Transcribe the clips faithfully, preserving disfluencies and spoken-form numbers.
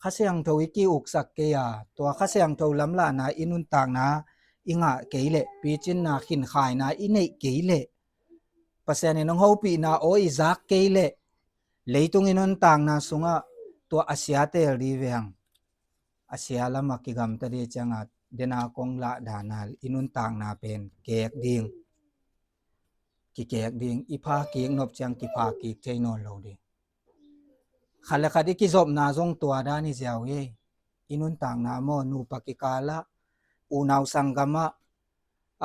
Kha Siangtho i ki-uksak kei a, tua Kha Siangtho lamlahna i nuntakna i ngah kei leh, picinna khinkhaina i neih kei leh, Pasian in hong hopihna aw i zak kei leh, leitung i nuntakna sungah tua a sia teel di veng. A sia lamah kigamta di ciangah, dena kong lahdana i nuntakna pen keek ding. Kikeek ding, i pha kik nop ciang kipha kik thei nawn lo ding. Khat le khat i kizopna zong tua dan hi ziau hi. I nuntakna maw, nupa kikalah, unau sanggamah,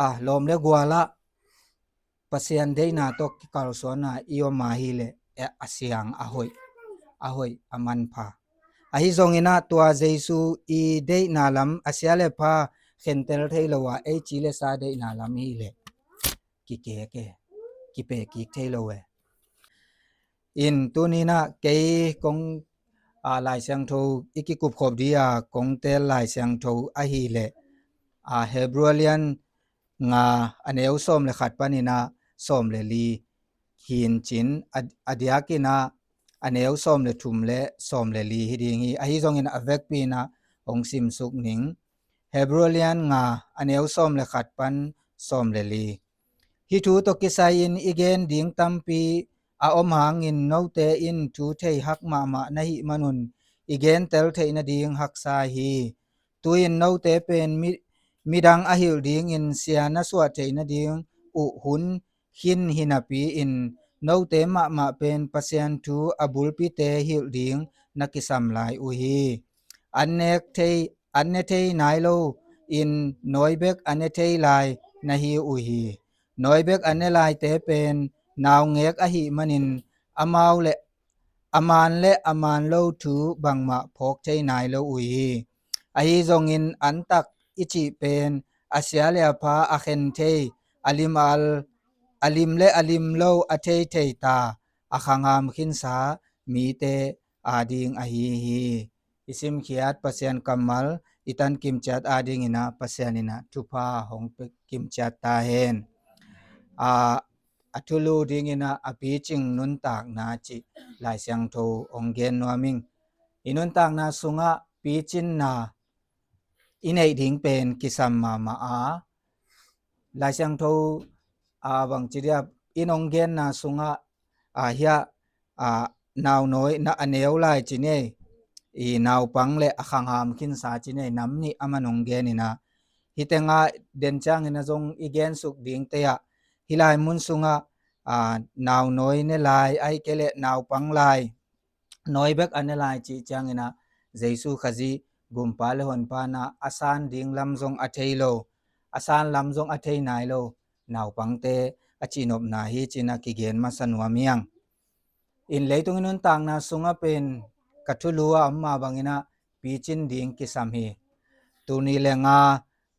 a, lawm le gualah, Pasian deihna tawh kikalsuanna i om a hileh, eh, a siang, a hoih, a hoih, a manpha. Ahi zonginah tua Jesu i deihna lam a sia le pha khentel thei lo a, ei ci le sa deihna lam hileh kikek e, kipeh kik thei lo e. In tuninah kei kong, a, Lai Siangtho i kikupkhop di a kong teel Lai Siangtho ahileh, a, Hebrew lian nga a neu sawm le khat paninah sawm le li hi in cin, a, a diakinah a neu sawm le thum le sawm le li hi ding hi. Ahi zongin a vekpi inah hong simsuk ning. Hebrew lian nga a neu sawm le khat pan sawm le li. Hih thu tawh kisai-in i gen ding tampi a om hangin note in thu thei hak mahmah na hih manun i gentel theih nading haksa hi. Tu-in note pen mi, midang a hilh dingin sia na suah theih nading uh hun khin hinapi-in note mahmah pen Pasian thu a bulpite hilh ding na kisam lai uh hi. An nek thei, an ne thei nai lo in nawi bek a ne thei lai na hi uh hi. Nawi bek a ne laite pen naungek ahih manin amau le a man le a man lo thu bangmah phawk thei nai lo uh hi. Ahi zongin antak i cih pen a sia le a pha a khen thei, a lim al, a lim le a lim lo a thei thei ta, a khangham khinsa mite ading ahi hi. I simkhiat Pasian kammal i tan kimciat adinginah Pasian inah thupha hong pe kimciat ta hen. A, a thulu dinginah a picing nuntakna cih Lai Siangtho hong gen nuam ing. I nuntakna sungah picinna i neih ding pen kisam mahmah a, Lai Siangtho a bangci dia in hong genna sungah a hiah a naunawi na a neu lai ci nei, i naupang le a khangham khinsa ci nei, nam nih a man hong geninah. Hih tenga den ciangin a zong i gensuk dingte ah hih lai mun sungah a naunawi ne lai, ahih kei leh naupang lai, nawi bek a ne lai cih cianginah Jesu Khazih gumpa le honpa na a san ding lam zong a thei lo, a san lam zong a thei nai lo naupangte a cihnopna hi cinah kigen masa nuam hiang. In leitung i nuntakna sungah pen ka thulu a om mah banginah picin ding kisam hi. Tuni le nga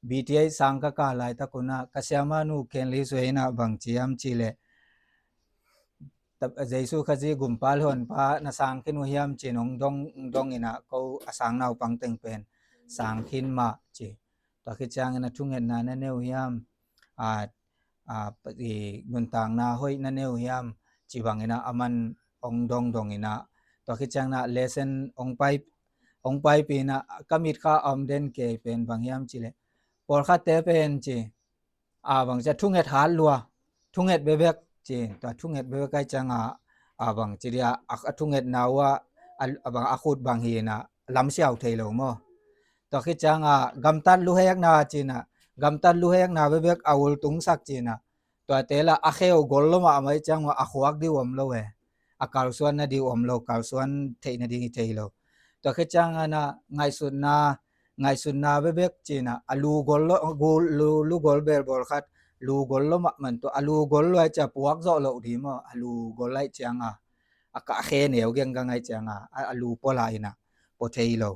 B T H sang ka kah laitak unah ka siamahnu Kenli Suai inah bang ci hiam cih leh, Jesu Khazih gumpa le honpa na sang khin uh hiam cin hong dong, hong donginah ko a sang naupang teng pen sang khin mah ci. Tua khit ciangin a thungetna na ne uh hiam, a, a, i nuntakna hoih na ne uh hiam ci banginah a man hong dongdonginah. Tua khit cianginah lesson hong pai, hong paipih inah ka mitkha a om den kei pen bang hiam cih leh, pawlkhatte pen ci a bang ci a thunget hat lua, thunget bebek ci, tua thunget bebek ai cianga a bang ci dia a thungetna uh a, a bang a khut bang hinah lamsiau thei lo maw. Tua khit cianga gamtat luhekna cinah, gamtat luhekna bebek a ultungsak cinah, tuate la a kheu gol lo mahmah ai cianga a khuak dih uh om lo e. A kalsuan nading uh om lo, kalsuan theih nading i thei lo. Tua khit cianginah ngaihsutna, ngaihsutna bebek cinah a lu gol lo, lu, lu gol belbawl khat, lu gol lo mahmah tua a lu gol lo ai cia puak zawh loh dih maw, a lu gol ai cianga a kah khe neu genggang ai cianga a, a lu pua la inah pua thei lo.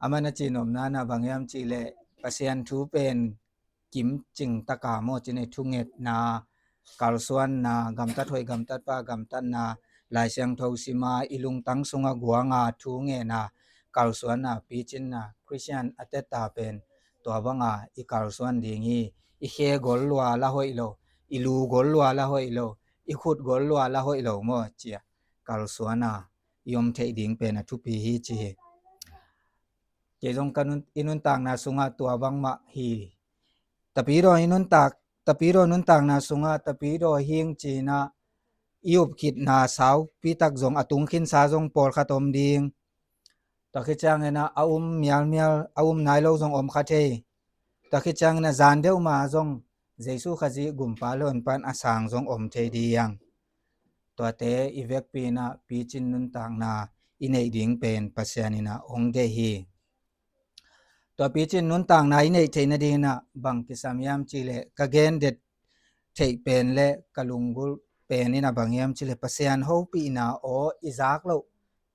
A man a cihnopna na bang hiam cih leh Pasian thu pen kimcing taka maw ci nei, thungetna, kalsuanna, gamtat hoih gamtat pha gamtatna, Lai Siangtho sima, i lungtang sunga guanga thungena, kalsuanna, picinna, Khristian a teta pen tua banga i kalsuan ding hi. I khe gol lua la hoih lo, i lu gol lua la hoih lo, i khut gol lua la hoih lo maw cia kalsuana i om theih ding pen a thupi hi ci hi. Kei zong ka nun, i nuntakna sungah tua bangmah hi. Tapidaw i nuntak, tapidaw nuntakna sungah tapidaw hing cinah i upkhitna saupitak zong a tungkhinsa zong pawlkhat om ding. Tua khit cianginah a um mialmial, a um nai lo zong om kha thei. Tua khit cianginah zan deuh ma zong Jesu Khazih gumpa le honpa in a sang zong om thei ding. Tuate i vekpi inah picin nuntakna i neih ding pen Pasian inah hong deih hi. Tua picin nuntakna i neih theih nading inah bang kisam hiam cihleh ka gen det theih pen le ka lunggulh pen inah bang hiam cihleh Pasian hopihna aw i zak loh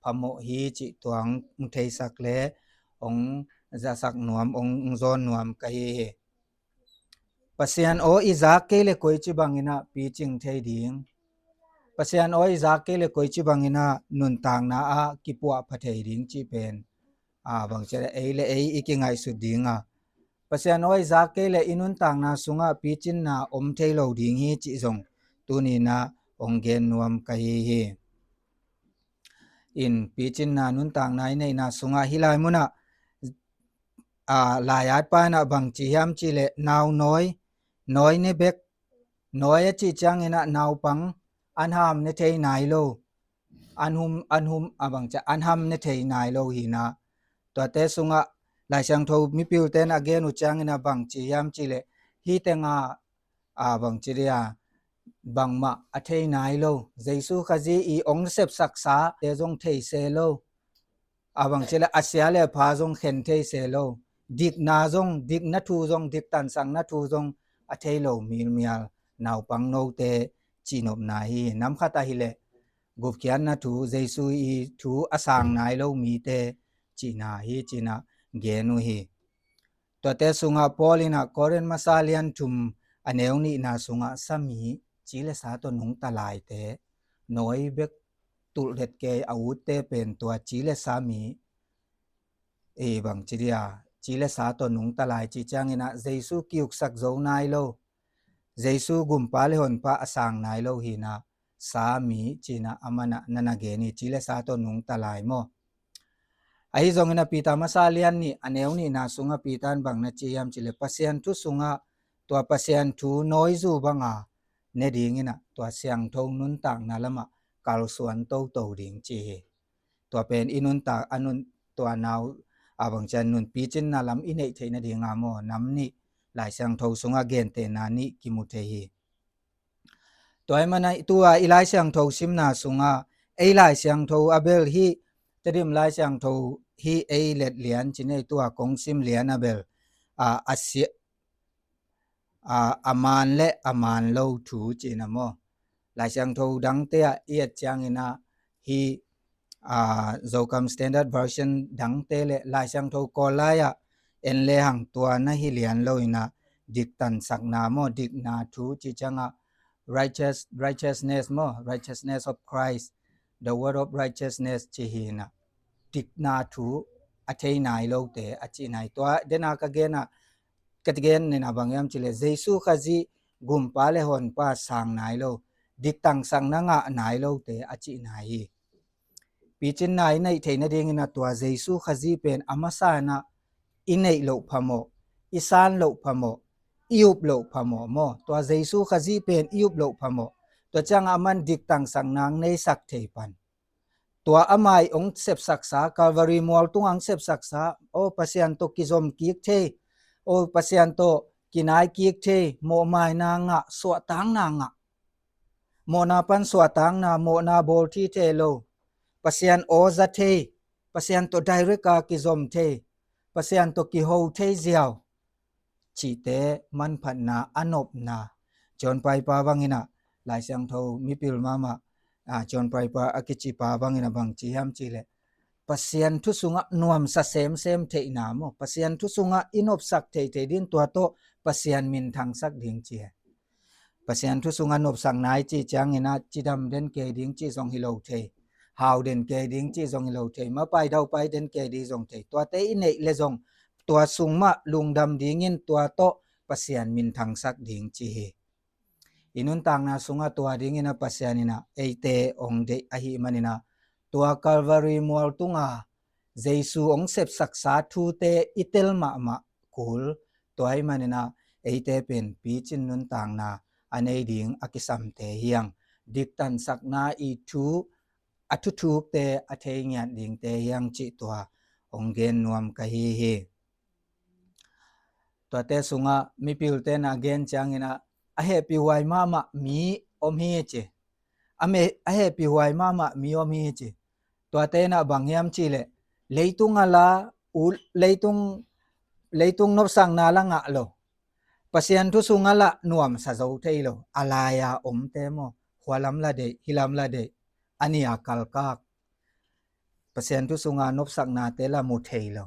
phamawh hi cih tua hong theisak le hong zasak nuam, hong zawn nuam ka hi hi. Pasian aw i zak kei le koici banginah picing thei ding. Pasian aw i zak kei le koici banginah nuntakna ah kipuahpha thei ding cih pen a bangci le ei le ei i kingaihsut dinga Pasian aw i zak kei le i nuntakna sungah picinna om thei lo ding hi cih zong tuninah hong gen nuam ka hi hi. In picinna nuntakna i neihna sungah hih lai munah a, lai-at pa inah bangci hiam cihleh nau nawi, nawi ne bek, nawi a cih cianginah naupang an ham ne thei nai lo, an hum, an hum a bangci an ham ne thei nai lo hinah. Tuate sungah Lai Siangtho mipilte in a gen uh cianginah bangci hiam cihleh hih tengah a bangci dia bangmah a thei nai lo, Jesu Khazih i hong sepsaksa te zong thei se lo. A bangci le a sia le a pha zong khen thei se lo. Dikna zong, dikna thu zong, diktansakna thu zong a thei lo milmial naupang note cihnopna hi. Namkhat ahileh gupkhiatna thu, Jesu i thu a sang nai lo mite cihna hi cinah gen uh hi. Tuate sungah Paul inah Korin masa lian thum a neu nihna sungah sami ci le sa tawh nungta laite, nawi bek tulh det kei a utte pen tua ci le sami, e bangci dia, ci le sa tawh nungta lai cih cianginah Jesu kiuksak zo nai lo, Jesu gumpa le honpa a sang nai lo hinah sami cinah a manah na na gen hi, ci le sa tawh nungta lai maw? Ahi zongin a Peter masa lian nih a neu nihna sungah Peter in bang na ci hiam cihleh Pasian thu sungah tua Pasian thu nawizu banga ne dinginah tua siangtho nuntakna lamah kalsuan toto ding ci hi. Tua pen i nuntak a nun tua nau a bangcian nun picinna lam i neih theih nadinga maw nam nih Lai Siangtho sungah gentehna nih kimu thei hi. Tua i mana tua i Lai Siangtho simna sungah ei Lai Siangtho a bel hi, Tedim Lai Siangtho hi ei let lian ci nei tua kong sim lian a bel a, a, sia, a, a man le a man lo thu cina maw? Lai Siangtho dangte ah i et cianginah hi a, Zokam Standard Version dangte le Lai Siangtho Kawl lai-ah en le hang tua na hi lian lo inah diktansakna maw, dikna thu ci ciangah righteous, righteousness maw, righteousness of Christ, the word of righteousness ci hinah dikna thu a thei nai lote a cih nai. Tua dena ka genah ka gen nena bang hiam cihleh Jesu Khazih gumpa le honpa sang nai lo, diktangsakna ngah nai lote a cih nai hi. Picinna i neih theih nadingin a tua Jesu Khazih pen a masa inah i neih loh phamawh, i san loh phamawh, i up loh phamawh maw? Tua Jesu Khazih pen i up loh phamawh. Tua ciangah a man diktangsakna ang neisak thei pan. Tua amah i ong sepsaksa, Calvary mual tungah ang sepsaksa, o Pasian tawh kizom kik thei, o Pasian tawh kinai kik thei, mawhmaina ngah, suahtakna ngah. Mawhna pan suahtakna, mawhna bawl thei lo. Pasian aw za thei, Pasian tawh direct a kizom thei, Pasian tawh kiho thei ziau. Cihte manphatna a nopna. John Piper bangin ah, Lai Siangtho mipil mahmah, a, John Piper a kici pa bangin ah bang ci hiam cihleh Pasian thu sungah nuamsa semsem theihna maw? Pasian thu sungah i nopsak theithei ding tua tawh Pasian minthangsak ding ci hi. Pasian thu sungah nopsak nai cih ciangin ah cidam den kei ding cih zong hi lo thei. Hau den kei ding cih zong hi lo thei. Mapai daupai den kei ding zong thei. Tuate i neih le zong tua sung mah lungdam dingin tua tawh Pasian minthangsak ding ci hi. I nuntakna sungah tua dingin ah Pasian in ah eite ong deih ahih manin ah tua Calvary mual tunga Jesu hong sepsaksa thute i tel mahmah kul. Tua ahih manin ah eite pen picin nuntakna a nei ding a kisamte hi hang. Diktansakna i thu, a thuthukte a thei ngiat dingte hi hang cih tua hong gen nuam ka hi hi. Tuate sungah mipilte na gen ciangin ah a hehpihhuai mahmah mi om hi ci. A me-, a hehpihhuai mahmah mi om hi ci. Tuate na bang hiam cih leh leitung a la u-, leitung, leitung nopsakna la ngah lo. Pasian thu sungah la nuamsa zo thei lo. A lai-a omte maw, khua lam la deih, hi lam la deih, a nih a kalkak. Pasian thu sunga nopsaknate la mu thei lo.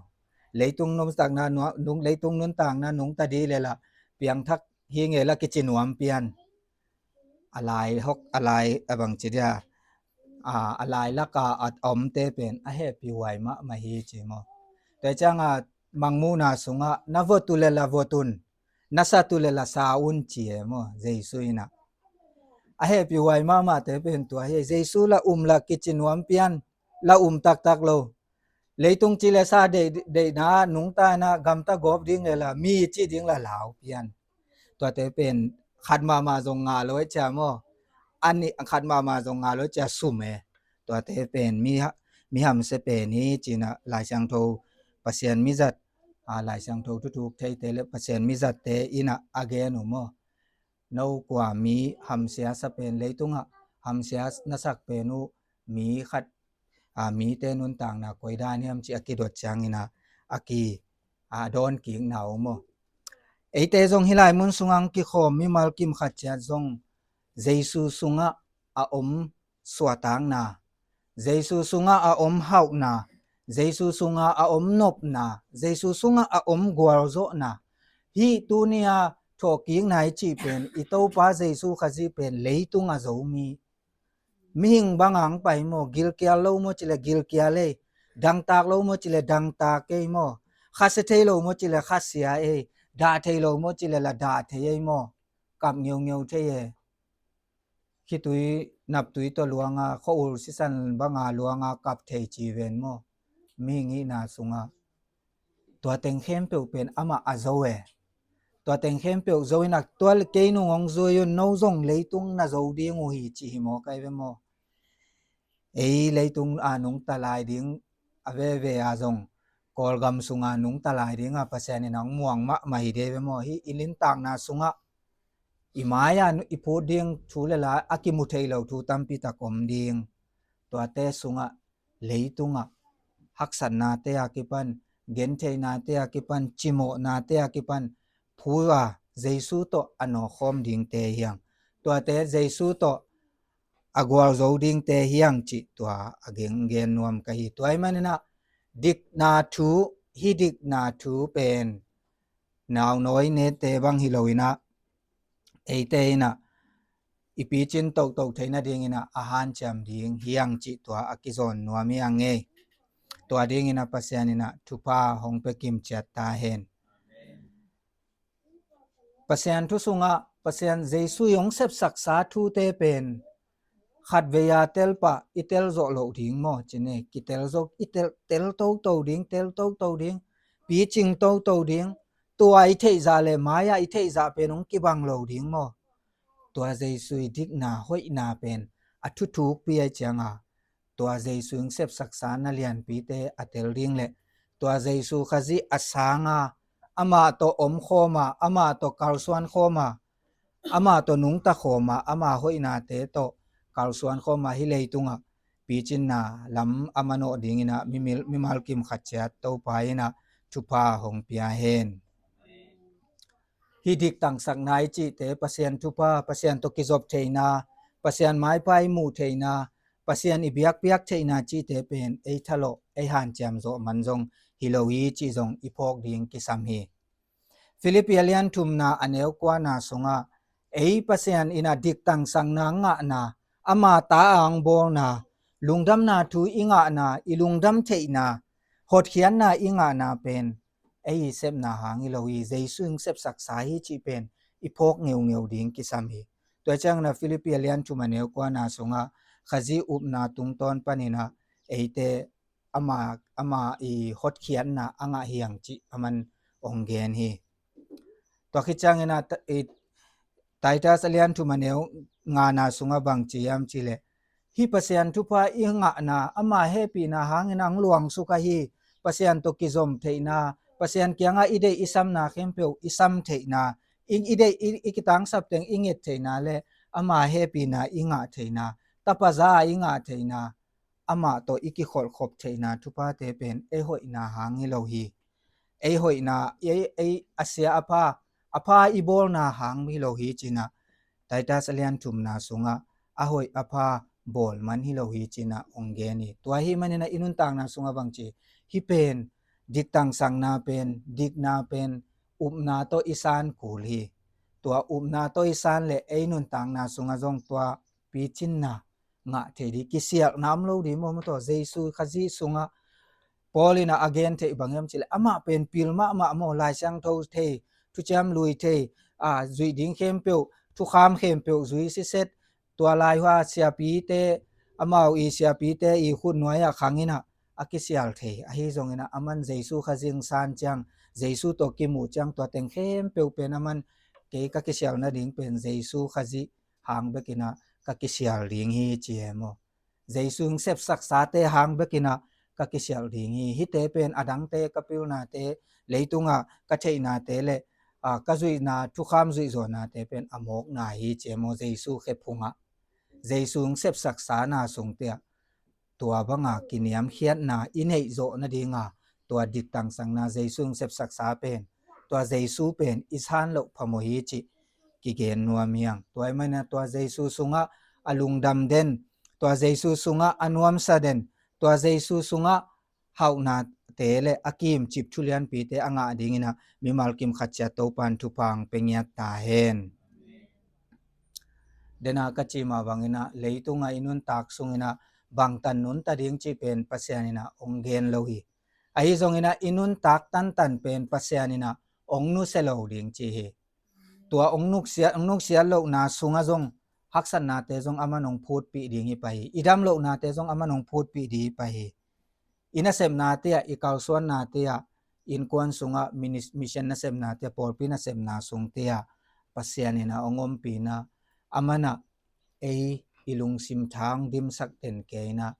Leitung nopsakna nua-, nung, leitung nuntakna nungta dih leh la piangthak hi nge la kici nuam pian. A lai hok, a lai a bang ci dia, a, a lai laka a omte pen a hehpihhuai mahmah hi ci maw. Tua cianga Mangmuhna sungah na vot uh leh la vot un, na sat uh leh la sa un ci e maw, Jesu in ah. A hehpihhuai mahmahte pen tua hi. Jesu la um la kici nuam pian, la um taktak lo. Leitung ci leh sa deih, deihna nungta in ah gamta gawp ding leh la mi ci ding la lau pian. Tuate pen khat mahmah zong ngah lo e cia maw. A nih khat mahmah zong ngah lo e cia sum e. Tuate pen mi ha-, mi hamsia pen hi ci-in ah Lai Siangtho, Pasian mizat, a, Lai Siangtho thuthuk theite le Pasian mizatte in ah a gen uh maw. No kua mi hamsia sa pen leitungah hamsia na sak pen uh mi khat, a, mite nuntakna koi dan hiam ci a kidot ciangin ah a ki, a, dawn kikna uh maw. Eite zong hih lai mun sungah kikhawm mimal kim khat ciat zong Jesu sungah a om suahtakna, Jesu sungah a om hauhna, Jesu sungah a om nopna, Jesu sungah a om gualzawhna. Hih tuni-a thawhkikna i cih pen i Topa Jesu Khazih pen leitung a zo mi. Mihing banga hong pai maw, gilkial lo maw ci leh gilkial ei, dangtak lo maw ci leh dangtak ei maw, khasia thei lo maw ci leh khasia ei, dah thei lo maw ci leh la dah thei ei maw, kap ngeungeu thei ei. Khitui naptui tawh luanga, khua-ul sisan banga luanga kap thei ci ven maw. Mihing hihna sungah tua teng khempeuh pen amah a zo e. Tua teng khempeuh zo in ah tua kei nung hong zui un, no zong leitung na zo ding uh hi ci hi maw kai ve maw. Ei leitung a nungta lai ding a veve a zong Kawlgam sunga nungta lai dinga Pasian in hong muang mahmah hi de ve maw. Hih i lintakna sungah i mai-a i phut ding thu le la a kimu thei lo thu tampi tak om ding. Tuate sungah leitungah haksatnate a kipan, gentheinate a kipan, cimawhnate a kipan phu a Jesu tawh a nawkhawm dingte hi hang. Tuate Jesu tawh a gualzo dingte hi hang cih tua a gen, gen nuam ka hi. Tua ahih manin ah dikna thu, hih dikna thu pen naunawi nete bang hi lo in ah eite in ah i picin tohtoh theih nadingin ah a hanciam ding hi hang cih tua a kizawn nuam hi hang e. Tua dingin ah Pasian in ah thupha hong pia kimciat ta hen. Pasian thu sungah Pasian Jesu i hong sepsaksa thute pen khatvei a tel pah i tel zawh loh ding maw? Ci ne, kitel zawh, i tel, tel toto ding, tel toto ding, picing toto ding, tua i theihzah le mai-ah i theihzah pen hong kibang lo ding maw? Tua Jesu i dikna hoihna pen a thuthukpi ahih cianga tua Jesu in sepsaksa na lianpite a tel ding le tua Jesu Khazih a sanga amah tawh omkhawma, amah tawh kalsuankhawma, amah tawh nungtakhawma, ama hoihnate tawh kalsuankhawma hih leitungah picinna lam a manawh dingin ah mimil-, mimal kim khat ciat Topa in ah thupha hong pia hen. Hih diktangsakna i cihte, Pasian thupha, Pasian tawh kizop theihna, Pasian maipha i muh theihna, Pasian i biakpiak theihna cihte pen ei thalawh, ei hanciam zawh man zong hi lo hi cih zong i phawk ding kisam hi. Filippi a lian thumna a neu kuana sungah ei Pasian in ah diktangsakna ngahna, ama ta a hong bawlna, lungdamna thu i ngahna, i lungdam theihna, hotkhiatna i ngahna pen ei i sepna hang hi lo hi, Jesu in sepsaksa hi cih pen i phawk ngeungeu ding kisam hi. Tua ciangin ah Filippi a lian thum a neu kuana sungah Khazih upna tungtawn panin ah eite ama, ama i hotkhiatna a ngah hi hang cih aman ong gen hi. Tua khit ciangin a, Titus a lian thum a neu ngana sungah bang ci hiam cih leh, hih Pasian thupha i ngahna, ama hehpihna hangin ang luangsuk ahi, Pasian tawh kizom theihna, Pasian kiangah i deih i samna khempeuh i sam theihna, i, i deih i, i kitangsap teng i nget theihna le ama hehpihna i ngah theihna, tapa za i ngah theihna, amah tawh i kikholhkhop theihna thuphate pen ei hoihna hang hi lo hi. Ei hoihna, ei, ei a sia a pha, a pha i bawlna hang hi lo hi ci-in ah Titus a lian thumna sungah a hoih a pha bawl man hi lo hi ci-in ah ong gen hi. Tua ahih manin ah i nuntakna sungah bang ci, hih pen diktangsakna pen, dikna pen, upna tawh i san kul hi. Tua upna tawh i san leh ei nuntakna sungah zong tua picinna ngah thei ding, kisialhna om lo ding maw, maw tawh Jesu Khazih sungah Paul in ah a gen theih bang hiam cih leh, amah pen pil mahmah maw, Lai Siangtho thei, thuciam lui thei, a, zuih ding khempeuh, thukham khempeuh zui siset, tua lai hua siapite, amau i siapite i khut nuai-ah khang in ah a kisial thei. Ahi zongin ah aman Jesu Khazih san ciang, Jesu tawh kimuh ciang tua teng khempeuh pen aman, kei ka kisial nading pen Jesu Khazih hang bekin ah ka kisial ding hi ci e maw. Jesu hong sepsaksate hang bekin ah ka kisial ding hi. Hihte pen a dangte ka pilnate, leitungah ka theihnate le, a, ka zuihna, thukham zuihzawhnate pen a mawkna hi ci e maw, Jesu khe phungah. Jesu hong sepsaksana sungte ah tua banga kiniamkhiatna i neih zawh nadinga, tua diktangsakna Jesu hong sepsaksa pen, tua Jesu pen i san loh phamawh hi cih kigen nuam hi hang. Tua ahih manin ah tua Jesu sungah a lungdam den, tua Jesu sungah a nuamsa den, tua Jesu sungah hauhnate le a kimcip thu lianpite a ngah dingin ah mimal kim khat ciat Topa'n thupha ong pia ngiat ta hen. Dena ka cih mah bangin ah leitungah i nuntak sungin ah bangtan nunta ding cih pen Pasian in ah ong gen lo hi. Ahi zongin ah i nuntak tantan pen Pasian in ah ong nusia lo ding ci hi. Tua ong nusia, ong nusia lohna sungah zong haksatnate zong aman ong phutpih ding hi pah hi. I dam lohnate zong aman ong phutpih ding hi pah hi. I nasepnate ah, i kalsuannate ah, innkuan sungah, minis-, mission nasepnate ah, pawlpi nasepna sungte ah Pasian in ah ong ompihna, aman ah ei i lungsim tha ong dimsak den kei in ah,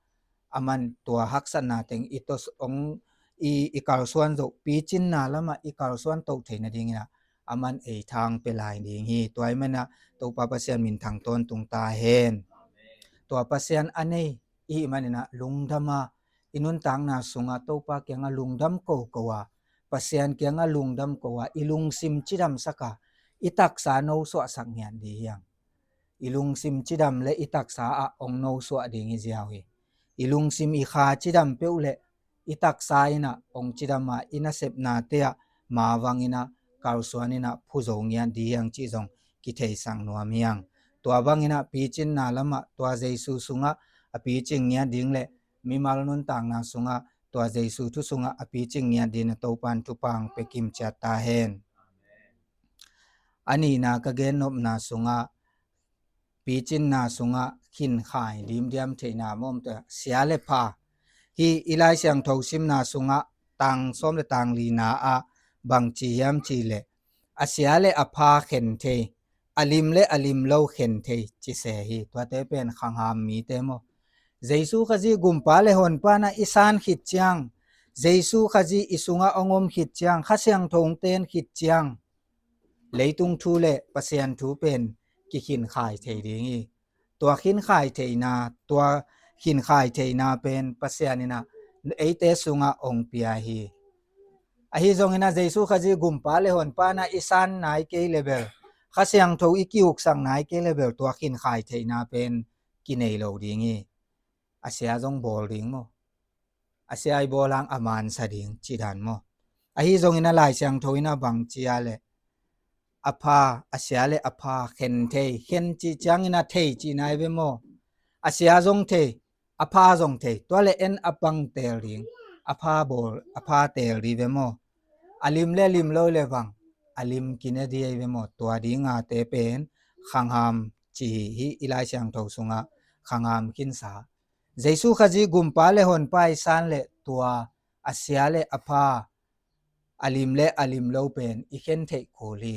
aman tua haksatna teng i tos ong i, i kalsuan zo, picinna lamah i kalsuan toh thei nadingin ah aman ei tha ong pia lai ding hi. Tua ahih manin ah Topa Pasian minthang tawntung ta hen. Tua Pasian a nei i hih manin ah lungdam a, i nuntakna sungah Topa kiangah lungdam koko a, Pasian kiangah lungdam ko a, i lungsim cidamsak a, i taksa nosuahsak ngiat ding hi hang. I lungsim cidam le i taksa ah ong nosuah ding hi ziau hi. I lungsim i kha cidam peuh le i taksa in ah ong cidam a, i nasepnate ah mavang in ah kalsuan in ah phuzo ngiat ding hi hang cih zong kitheisak nuam hi hang. Tua bangin ah picinna lamah tua Jesu sungah a picing ngiat ding le mimal nuntakna sungah tua Jesu thu sungah a picing ngiat dingin ah Topa'n thupha ong pia kimciat ta hen. A nihna ka gennopna sungah, picinna sungah khinkhai dimdiam theihna maw, om ta, sia le pha. Hih i Lai Siangtho simna sungah tang sawm le tang lina ah bang ci hiam cih leh, a sia le a pha khen thei, a lim le a lim lo khen thei ci se hi. Tuate pen khangham mite maw. Jesu Khazih Gumpa le Honpa in ah i san khit ciang, Jesu Khazih i sungah ong om khit ciang, Kha Siangtho ong ten khit ciang, leitung thu le Pasian thu pen kikhinkhai thei ding hi. Tua khinkhai theihna, tua khinkhai theihna pen Pasian in ah eite sungah ong pia hi. Ahi zongin ah Jesu Khazih Gumpa le Honpa in ah i san nai kei le bel, Kha Siangtho i ki-uksak nai kei le bel, tua khinkhai theihna pen kinei lo ding hi. A sia zong bawl ding maw. A sia i bawl hang a mansa ding cih dan maw. Ahi zongin ah Lai Siangtho in ah bang ci a leh, a pha, a sia le a pha khen thei, khen cih ciangin ah thei cihna hi ve maw. A sia zong thei, a pha zong thei, tua le en a pang teel ding, a pha bawl, a pha teel ding ve maw. A lim le lim lo le bang, a lim kine ding hi ve maw. Tua dingate pen khangham ci hi. Hih i Lai Siangtho sungah khangham khinsa, Jesu Khazih gumpa le honpa i san le tua a sia le a pha, a lim le a lim lo pen i khen theih kul hi.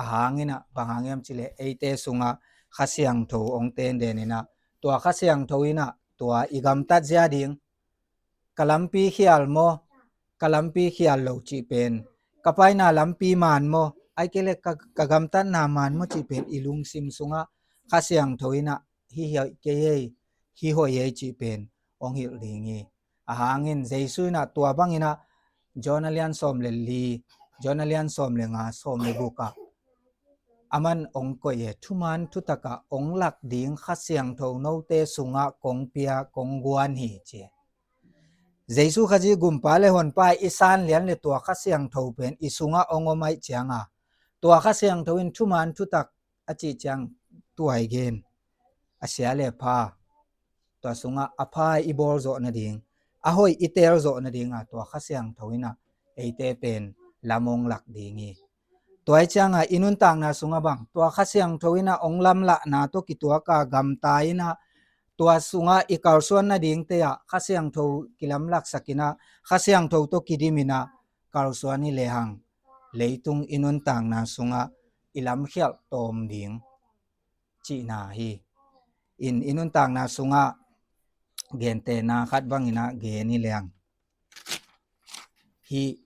A hang inah bang hang hiam cih leh eite sungah Kha Siangtho hong tenden inah tua Kha Siangtho inah tua i gamtat zia ding, ka lampi khial maw, ka lampi khial lo cih pen, ka paina lampi man maw, ai kei le ka, ka gamtatna man maw cih pen i lungsim sungah Kha Siangtho inah hi hoih kei ei, hi hoih ei cih pen hong hilh ding hi. A hangin Jesu inah tua bang inah John a lian sawm le li, John a lian sawm le nga, sawm le guk ah aman hong koih e, thuman thutak ah hong lak ding Kha Siangtho note sungah kong pia, kong guan hi ci e. Jesu Khazih gumpa le honpa i san lian le tua Kha Siangtho pen i sungah hong om ahih cianga, tua Kha Siangtho in thuman thutak a cih ciang tua i gen, a sia le pha, tua sungah a pha i bawl zawh nading, a hoih i teel zawh nadinga tua Kha Siangtho inah eite pen lam hong lak ding hi. Tua i cianga i nuntakna sungah bang tua Kha Siangtho inah hong lamlahna tawh kituaka gamta inah tua sungah i kalsuan nadingte ah Kha Siangtho kilamlaksak inah Kha Siangtho tawh kidim inah kalsuan hi lehang leitung i nuntakna sungah i lamkhialh tawm ding cihna hi. In i nuntakna sungah gentehna khat bang inah gen hi leng, hih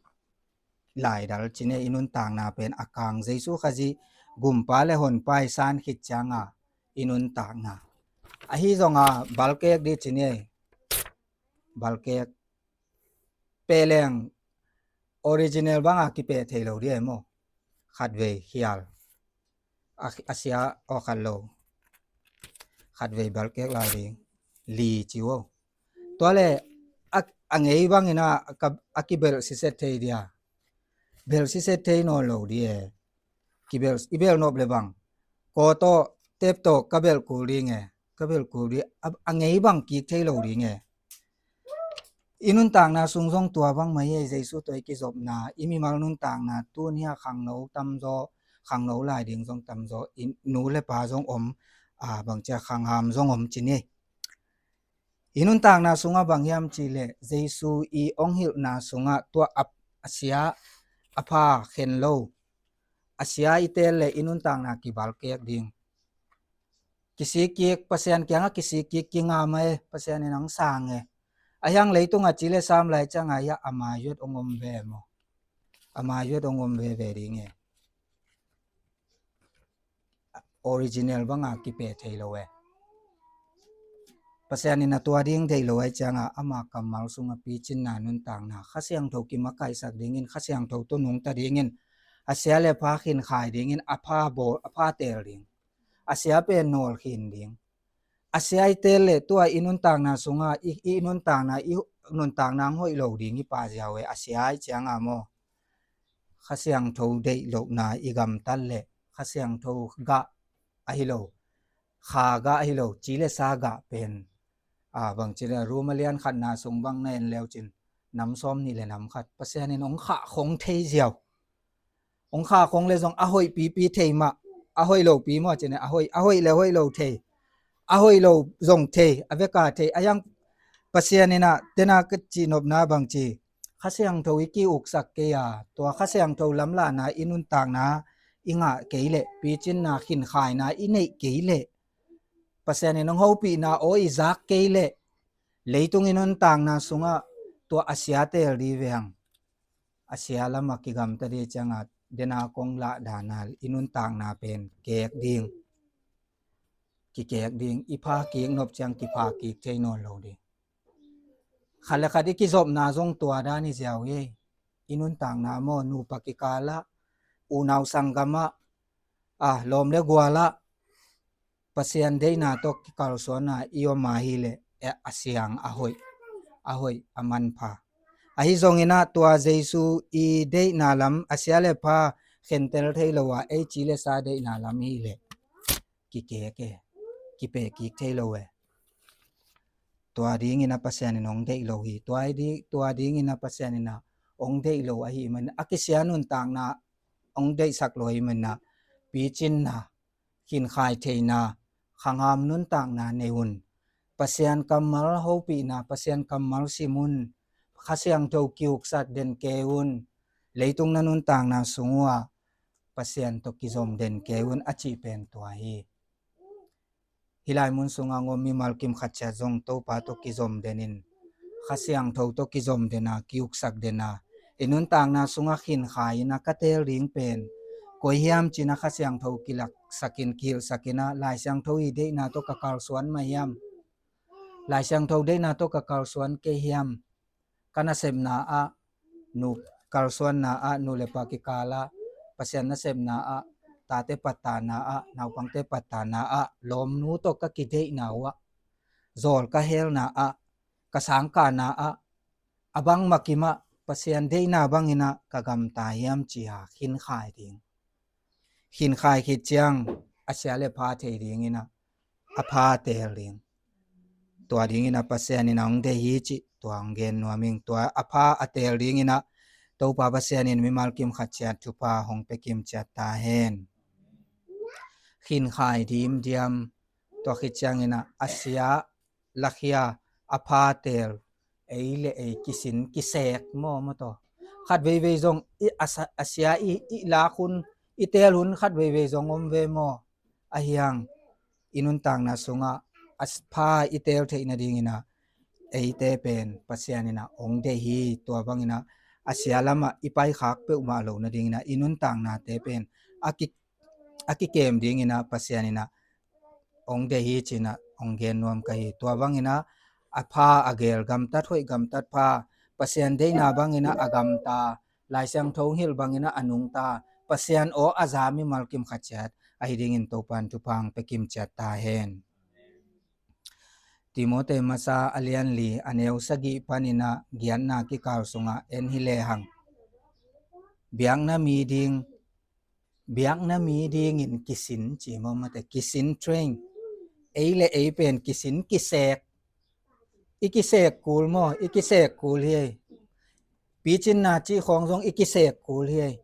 laidal cine i nuntakna pen a kang Jesu Khazih gumpa le honpa i san khit cianga i nuntakna. Ahi zonga balkek di cine, balkek peh leng original banga kipeh thei lo di e maw. Khatvei khial a, a sia aw khat lo. Khatvei balkek lai ding. Li ci uh. Tua le a, a ngei bang inah a kibelh siset thei dia. Belh siset thei nawn lo di e. Kibelh, i belh nop le bang, ko tawh tep tawh ka belh kul ding e. Ka belh kul di a, a ngei bang kik thei lo ding e. I nuntakna sung zong tua bang mah hi e, Jesu tawh i kizopna, i mimal nuntakna, tuni a khangno tamzaw, khangno lai ding zong tamzaw, i nu le pa zong om, a, bangcia khangham zong om cin hi. I nuntakna sungah bang hiam cih leh Jesu i hong hilhna sungah tua a, a sia a pha khen lo, a sia i teel le i nuntakna kibalkek ding. Kisikkik, Pasian kiangah kisikkik kingam e, Pasian in hong sang e. A hiang leitung a ci le sam lai ciangah hiah a maiyuat hong om ve maw? A maiyuat hong om veve ding e. Original banga kipeh thei lo e. Pasian in a tua ding deih lo ahih ciangah ama kammal sungah picinna nuntakna, Kha Siangtho kimakaihsak dingin, Kha Siangtho tawh nungta dingin, a sia le pha khinkhai dingin, a pha bawl, a pha teel ding, a sia pen nawl khin ding. A sia i teel le tua i nuntakna sungah i, i nuntakna, i nuntakna hong hoih lo ding hi pah ziau e. A sia ahih ciangah maw, Kha Siangtho deih lohna i gamtat le Kha Siangtho gah ahi lo, kha gah ahi lo, ci le sa gah pen, a, bangci le Rom a lian khatna sung bang na en leu cin, nam sawm nih le nam khat Pasian in hong khah khong thei ziau. Hong khah khong le zong a hoih pipi thei mah, a hoih lo pi maw cin e, a hoih, a hoih le hoih lo thei, a hoih lo zong thei, a veka thei, a hiang Pasian in a, tena ka cihnopna bangci, Kha Siangtho i ki-uksak kei a, tua Kha Siangtho lamlahna i nuntakna i ngah kei leh, picinna khinkhaina i neih kei leh, Pasian in hong hopihna aw i zak kei leh, leitung i nuntakna sungah tua a sia teel di ve hang. A sia lamah kigamta di ciangah dena kong lahdanal i nuntakna pen kek ding. Kikek ding, i pha kik nop ciang kipha kik thei nawn lo ding. Khat le khat i kizopna zong tua dan hi ziau hi. I nuntakna maw, nupa kikalah, unau sanggamah, a, lawm le gualah, Pasian deihna tawh kikalsuanna i om a hileh, e, a siang, a hoih, a hoih, a manpha. Ahi zongin ah tua Jesu i deihna lam, a sia le pha khentel thei lo a, ei ci le sa deihna lam hileh kikek e, kipeh kik thei lo e. Tua dingin a Pasian in hong deih lo hi. Tua, tua dingin a Pasian in a hong deih lo ahi man, a kisia nuntakna hong deihsak lo ahi man a, picinna, khinkhai theina, khangham nuntakna nei un. Pasian kammal hopihna, Pasian kammal sim un, Kha Siangtho kiuksak den kei un, leitung na nuntakna sung uh ah Pasian tawh kizom den kei un a cih pen tua hi. Hih lai mun sungah ngom mimal kim khat ciat zong Topa tawh kizom denin, Kha Siangtho tawh kizom dena, kiuksak dena, i nuntakna sungah khinkhai ina ka teel ding pen koi hiam cina Kha Siangtho kilaksakin, kihilhsakin ah, Lai Siangtho i deihna tawh ka kalsuan mah hiam? Lai Siangtho deihna tawh ka kalsuan kei hiam? Ka nasepna ah, nu kalsuanna ah, nu le pa kikal ah, Pasian nasepna ah, tate pattana ah, naupangte pattana ah, lawmnu tawh ka kideihna uh ah, zawl ka helna ah, ka sangkahna ah, a bangmah kimah Pasian deihna bangin ah ka gamta hiam ci-a khinkhai ding. Khinkhai khit ciang a sia le pha thei dingin ah a pha teel ding. Tua dingin ah Pasian in ah hong deih hi cih tua hong gen nuam ing. Tua a pha a teel dingin ah Topa Pasian in mimal kim khat ciat thupha hong pia kim ciat ta hen. Khinkhai dimdiam, tua khit ciangin ah a sia lakhia, a pha teel, ei le ei kisin kisek maw, maw tawh. Khat veivei zong i a sa-, a sia i, i lak hun, i teel hun khat veivei zong om ve maw? Ahi hang i nuntakna sungah a s-, pha i teel theih nadingin ah eite pen Pasian in ah hong deih hi. Tua bangin ah a sia lamah i paikhak peuhmah loh nadingin ah i nuntaknate pen a ki, a kikem dingin ah Pasian in ah hong deih hi cin ah hong gen nuam ka hi. Tua bangin ah a pha a geel, gamtat hoih gamtat pha, Pasian deihna bangin ah a gamta, Lai Siangtho hong hilh bangin ah a nungta, Pasian aw a za mimal kim khat ciat ahi dingin Topa in thupha hong pia kim ciat ta hen. Timote masa a lian li a neu sagih panin ah giatna kikal sungah en hi lehang, biakna mi ding, biakna mi dingin kisin ci maw, mate, kisin, train. Ei le ei pen kisin, kisek. I kisek kul maw, i kisek kul hi ei. Picinna cih khawng zong i kisek kul hi ei.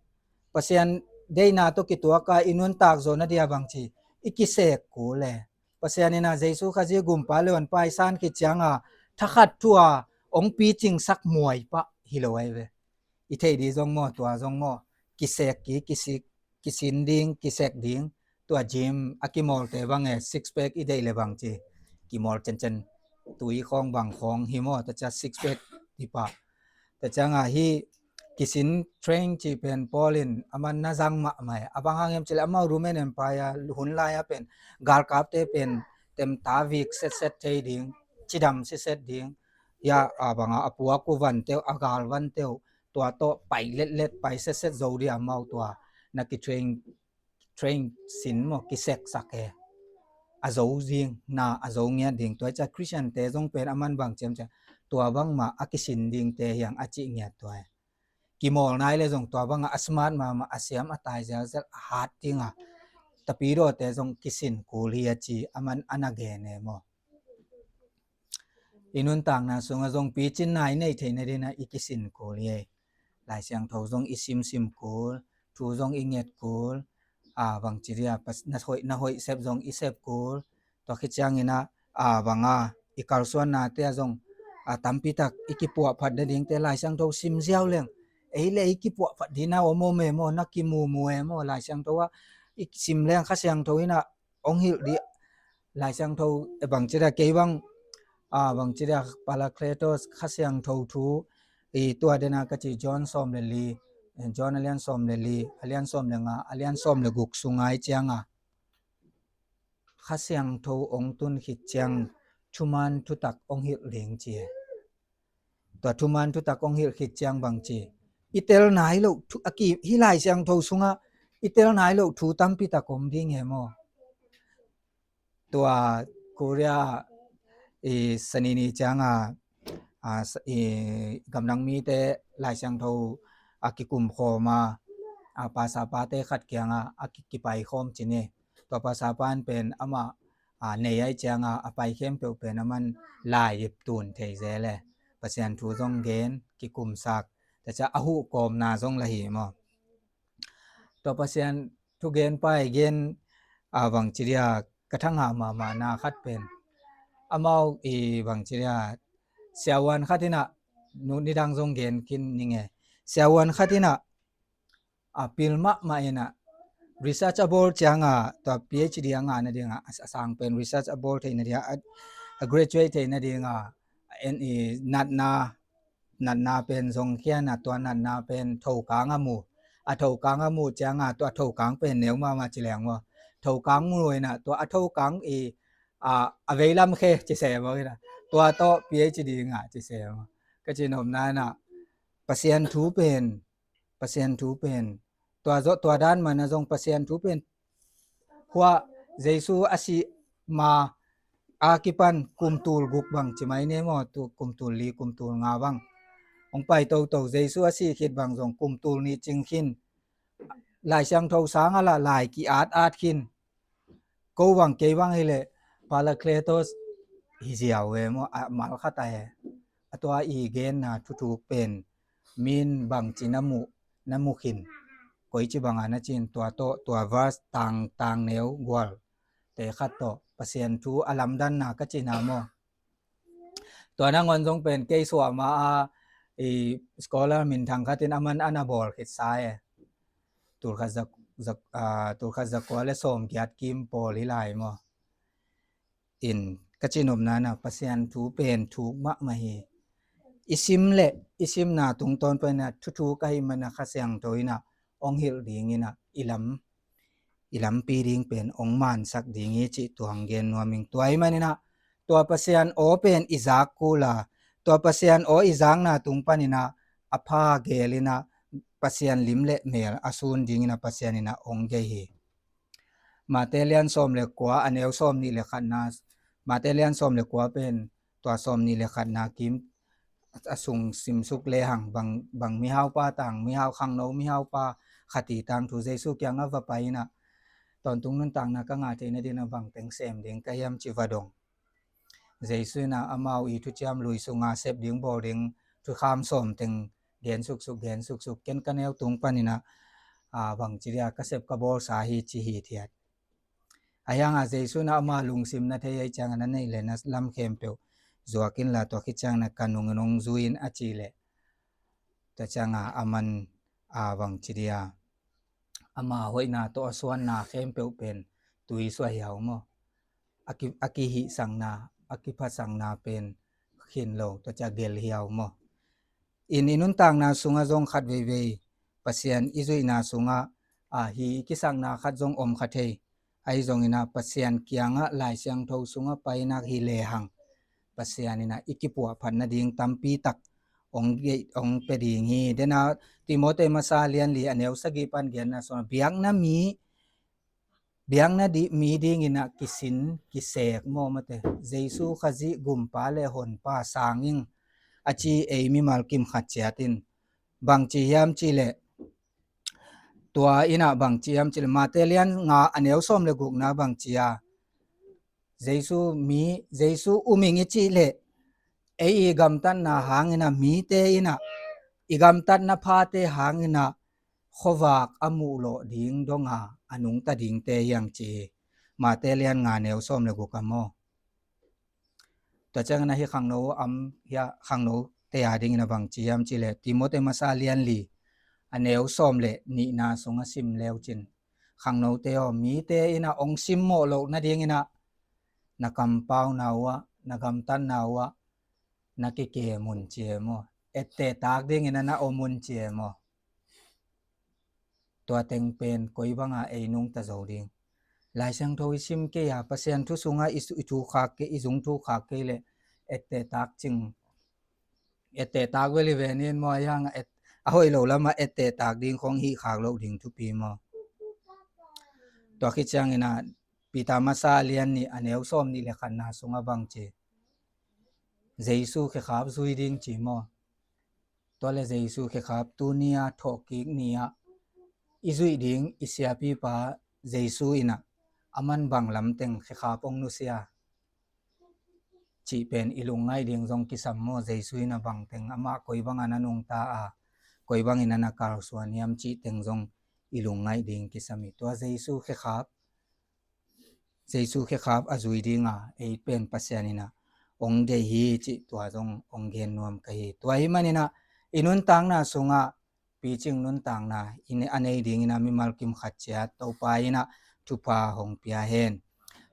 Pasian deihna tawh kituak a i nuntak zawh nadia bangci i kisek kul e. Pasian in ah Jesu Khazih gumpa le honpa i san khit cianga thakhat thu-a hong picingsak muai pah hi lo ahi ve. I theih dih zong maw, tua zong maw, kisek ki, kisik, kisin ding, kisek ding. Tua gym a kimawlte bang e, six pack i deih le bangci kimawl cencen, tui khawng bang khawng hi maw, tua cia six pack hi pah. Tua cianga hih kisin, train cih pen Paul in aman na zang mahmah e. A bang hang hiam cih leh amau Roman Empire hun lai-a pen galkapte pen temta vik setset thei ding, cidam siset ding. Hia a banga a puak uh vante uh, a gal vante uh, tua tawh pai letlet, pai setset zo dih amau tua na kitrain, train sin maw, kiseksak e. A zo ding, na a zo ngiat ding. Tua i cia Christian-te zong pen aman bang ciam cia, tua bangmah a kisin dingte hi hang a cih ngiat tua e. Kimawl nai le zong tua banga a smart mahmah, a siam a tai zelzel, a hat dinga tapidawte zong kisin kul hi a ci aman a na gen e maw. I nuntakna sungah zong picinna i neih theih nadinah i kisin kul hi ei. Lai Siangtho zong i simsim kul, thu zong i nget kul, a bangci dia pas-, na hoih, na hoih sep zong i sep kul. Tua khit cianginah a banga i kalsuannate ah zong a tampitak i kipuahphat nadingte Lai Siangtho sim ziau leng, ei le ei kipuahphat dina om om e maw, na kimumu e maw, Lai Siangtho ah i sim leng Kha Siangtho inah hong hilh dih. Lai Siangtho e bangci dia kei bang, a, bangci dia Parakletos Kha Siangtho thu i tua dena ka ci John sawm le li, John a lian sawm le li, a lian sawm le nga, a lian sawm le guk sungai cianga Kha Siangtho hong tun khit ciang thuman thutak hong hilh ding ci e. Tua thuman thutak hong hilh khit ciang bangci i tel nai loh thu, a ki, hih Lai Siangtho sungah i tel nai loh thu tampitak om ding e maw. Tua Korea i sanini cianga, a, sa-, i gamdang mite Lai Siangtho a kikum khawma, a, pastor pate khat kianga a ki, kipai khawm cini. Tua pastor pan pen amah, a, nei ai cianga a pai khempeuh pen aman lai ip tun thei zel e. Pasian thu zong gen, kikumsak, tua cia a huh kawmna zong la hi maw. Tua Pasian thugen pai gen, a, bangci dia ka thangah mahmahna khat pen amau i bangci dia, siavuan khat in ah, nu nidang zong gen khin ning e. Siavuan khat in ah, a pil mahmah in ah, research a bawl ciang a, tua PhD a ngah nading a, a sang pen research a bawl theih nading a, a graduate theih nading a, en i natna, natna pen zong khian a, tua natna pen thokang a mu. A thokang a mu ciang a, tua thokang pen neu mahmah ci leng maw. Thokang mu in ah, tua a thokang i, a, a veilam khe ci se maw in ah. Tua tawh PhD ngah ci se maw. Ka ci nopna in ah, Pasian thu pen, Pasian thu pen, tua zawh, tua dan man a zong Pasian thu pen, hua Jesu a sih ma a kipan kum tul guk bang ci mai ne maw, tu kum tul li, kum tul nga bang. Hong pai toto, Jesu a sih khit bang zong kum tul nih cing khin. Lai Siangtho sang a lah lai ki-at at khin. Ko bang kei bang hileh Parakletos hi ziau e maw, a mal khat a e. A tua i genna thuthuk pen min bangci na muh, na mu khin. Koici banga na cin tua tawh, tua verse tang, tang neu gual te khat tawh Pasian thu a lamdanna ka cina maw. Tua nangawn zong pen kei suah ma a, i scholar minthang khatin a man a na bawl khit sa e. Tulkhat za, za, a, tulkhat zakua le sawm giat kim pawl hi lai maw. In ka ci nopna in ah, Pasian thu pen thuk mahmah hi. I sim le, i simna tungtawn panin ah, thuthuk ahih manin ah Kha Siangtho in ah hong hilh ding in ah, i lam, i lampi ding pen hong mansak ding hi cih tua hong gen nuam ing. Tua ahih manin ah, tua Pasian aw pen i zak kul a, tua Pasian aw i zakna tung panin ah, a pha gel in ah, Pasian lim le mel a sun ding in ah Pasian in ah hong gei hi. Mate lian sawm le kua, a neu sawm nih le khatna, Mate lian sawm le kua pen tua sawm nih le khatna kim a sung simsuk lehang, bang, bang mihaupa tang, mihau khangno, mihaupa khat i tangthu Jesu kiangah va pai in ah, tawntung nuntakna ka ngah theih nading in ah bang teng sem ding ka hiam ci va dong. Jesu in ah amau i thuciam lui sunga sep ding bawl ding thukham sawm teng gen suksuk, gen suksuk, ken ka neu tung panin ah, a, bangci dia ka sep ka bawlsa hi ci hithiat. Ahi hang a Jesu in ah ama lungsim na thei ahih ciangin na neih le na lam khempeuh zuak inla, tua khit ciangin ah ka nungin hong zui in a cih leh, tua ciangin a man, a, bangci dia ama hoihna tawh a suanna khempeuh pen tui suah hiau maw. A ki, a kihihsakna, a kiphatsakna pen khin lo, tua ciang gel hiau maw. In i nuntakna sungah zong khat veivei Pasian i zuihna sungah, a, hi i kisakna khat zong om kha thei. Ahi zongin ah Pasian kiangah Lai Siangtho sungah painak hi lehang, Pasian in ah i kipuahphat nading tampi tak hong, hong pia ding hi. Dena Timoti masa lian li a neu sagih pan genna sungah biakna mi, biakna di, mi dingin ah kisin, kisek maw, mate. Jesu Khazih gumpa le honpa sang ing a ci ei mimal kim khat ciat in. Bangci hiam cih leh, tua in ah bangci hiam cih leh, Mate lian nga a neu sawm le gukna bangci a, Jesu mi, Jesu um ing i cih leh, ei i gamtatna hangin ah, mite in ah i gamtatna phate hangin ah khuavak a muh lawh ding donga a nungta dingte hi hang ci hi. Mate lian nga neu sawm le guk a maw. Tua ciangin ah hih khangno am, hih khangnote a dingin ah bangci hiam cih leh, Timoti masa lian li a neu sawm le nihna sungah sim leu cin, khangnote aw, mite in ah hong simmawh loh nadingin ah na kampauna uhah, na gamtatna uhah na kikem un ci e maw. Ettehtak dingin ah na om un ci e maw. Tua teng pen koi banga ei nungta zo ding. Lai Siangtho i sim kei a, Pasian thu sungah i, i thukhak kei, i zung thukhak kei leh ettehtak cing, ettehtak vel i ve nin maw, ahi hang a et, a hoih lo lamah ettehtak ding khong hih khak loh ding thupi maw. Tua khit ciangin ah Peter masa lian nih a neu sawm nih le khatna sungah bangci, Jesu khekhap zui ding ci maw. Tua le Jesu khekhap tuni a thawhkik ni ah i zuih ding i siapipa Jesu in ah a man bang lamteng khekhap hong nusia cih pen i lungngaih ding zong kisam maw. Jesu in ah bangteng, amah koi banga na nungta a, koi bangin ah na kalsuan hiam cih teng zong i lungngaih ding kisam hi. Tua Jesu khekhap, Jesu khekhap a zui dinga ei pen Pasian in ah ong deih hi cih tua zong ong gen nuam ka hi. Tua hi maninah i nuntakna sungah picing nuntakna i ne-, a nei dinginah mimal kim khat ciat Topa inah thupha hong pia hen.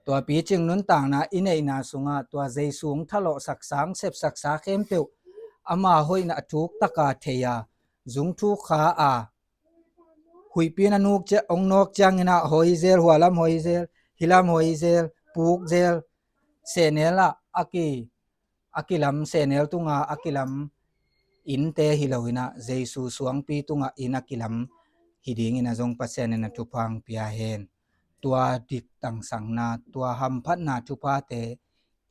Tua picing nuntakna i neihna sungah tua Jesu hong thalawhsaksa, hong sepsaksa khempeuh ama hoihna a thuktaka thei a, zung thuk kha a, huihpi in a nuk cia-, hong nawk cianginah hoi zel, hualam hoi zel, hilam hoi zel, puk zel, sehnel ah a ki, a kilam, sehnel tunga a kilam innte hi loinah Jesu suangpi tungah inn a kilam hi dinginah zong Pasian inah thupha hong pia hen. Tua dik tangsakna, tua hamphatna thuphate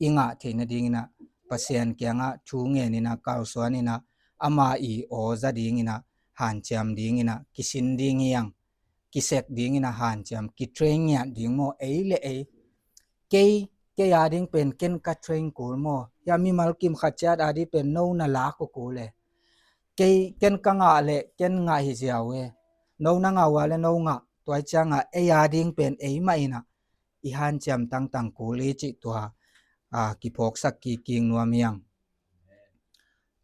i ngah theih nadinginah Pasian kiangah thu ngeninah kalsuaninah ama i aw za dinginah hanciam dinginah kisin ding hiang, kisek dinginah hanciam, kitrain ngiat ding maw, ei le ei. Kei, kei a ding pen ken ka train kul maw? Hia mimal kim khat ciat a ding pen no na lak uh kul e. Kei, ken ka ngah le ken ngah hi ziau e. No na ngah uh a le no ngah, tua hi ciangah ei a ding pen ei mah inah i hanciam tangtang kul hi cih tua, a, kiphawksak kiking nuam hiang.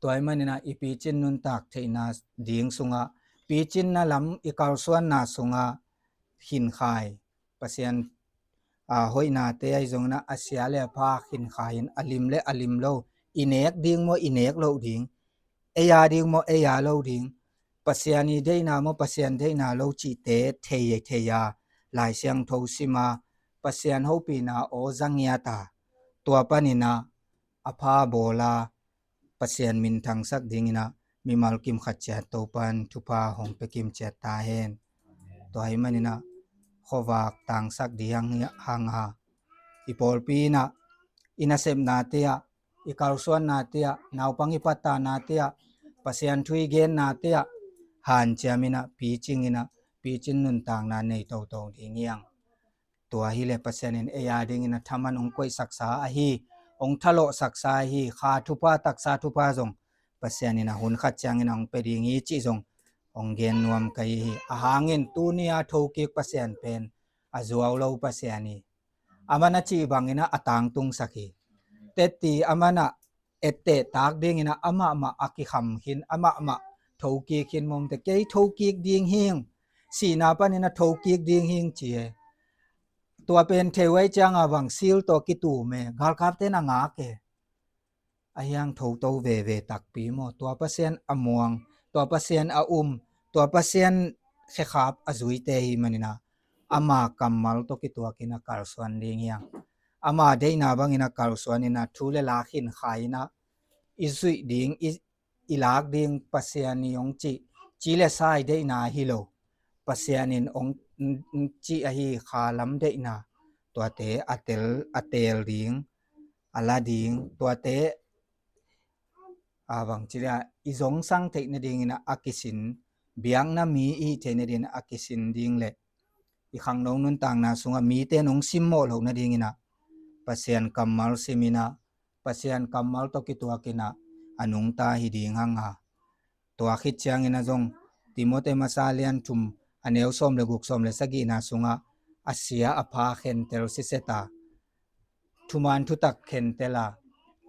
Tua hi maninah i picin nuntak theihna ding sungah, picinna lam i kalsuanna sungah khinkhai, Pasian, a, hoihnate ahi zonginah a sia le a pha khinkhai in a lim le a lim lo, i nek ding maw, i nek loh ding, ei a ding maw, ei a lo ding, Pasian i deihna maw, Pasian deihna lo cihte thei, thei a, Lai Siangtho sim a, Pasian hopihna aw za ngiat a, tua paninah a pha bawl a, Pasian minthangsak dinginah mimal kim khat ciat Topa in thupha hong pia kim ciat ta hen. Tua hi maninah khuavak tangsak ding hang a, i pawlpi inah i nasepnate ah, i kalsuannate ah, naupang i pattanate ah, Pasian thu i gennate ah hanciam inah, picing inah, picin nuntakna nei toto ding hiang. Tua hileh Pasian in ei a dingin a thaman hong koihsaksa ahi, hong thalawhsaksa ahi, kha thupha, taksa thupha zong Pasian in a hun khat ciangin a hong pia ding hi cih zong hong gen nuam ka hi hi. A hangin tuni a thokik Pasian pen a zuau lo Pasian hi. Aman a cih bangin a tangtungsak hi. Teti aman a etteh tak dingin a amahmah a kikham khin, amahmah thokik khin mawmte, kei thokik ding hing, sihna panin a thokik ding hing ci e. Tua pen thei uh ahih cianga bang sil tawh kitum e, galkapte in a ngak e. A hiang thoto veve takpi maw, tua Pasian a muang, tua Pasian a um, tua Pasian khekhap a zuite hi manin a, ama kammal tawh kituakin a kalsuan ding hiang. Ama deihna bangin a kalsuanin a thu le la khinkhai in a i zuih ding, i, i lak ding Pasian in hong cih, ci le sa i deihna hi lo. Pasian in hong cih ahi kha lam deihna, tuate a tel, a teel ding, a la ding, tuate a bangci le a i zongsang theih nadingin a, a kisin, biakna mi i hih theih nadingin a kisin ding le i khangno nuntakna sungah mite in hong simmawh loh nadingin a, Pasian kammal simin a, Pasian kammal tawh kituakin a, a nungta hi ding hang a. Tua khit ciangin a zong Timote masa lian thum a neu sawm le guk, sawm le sagihna sungah a sia a pha khentel siset a, thuman thutak khentel a,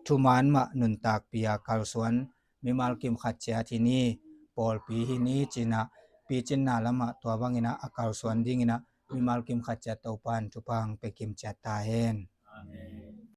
thuman mah nuntakpi a kalsuan mimal kim khat ciat hi ni, pawlpi hi ni ci-in a, picinna lamah tua bangin a, a kalsuan dingin a, mimal kim khat ciat Topa in thupha hong pia kim ciat ta hen.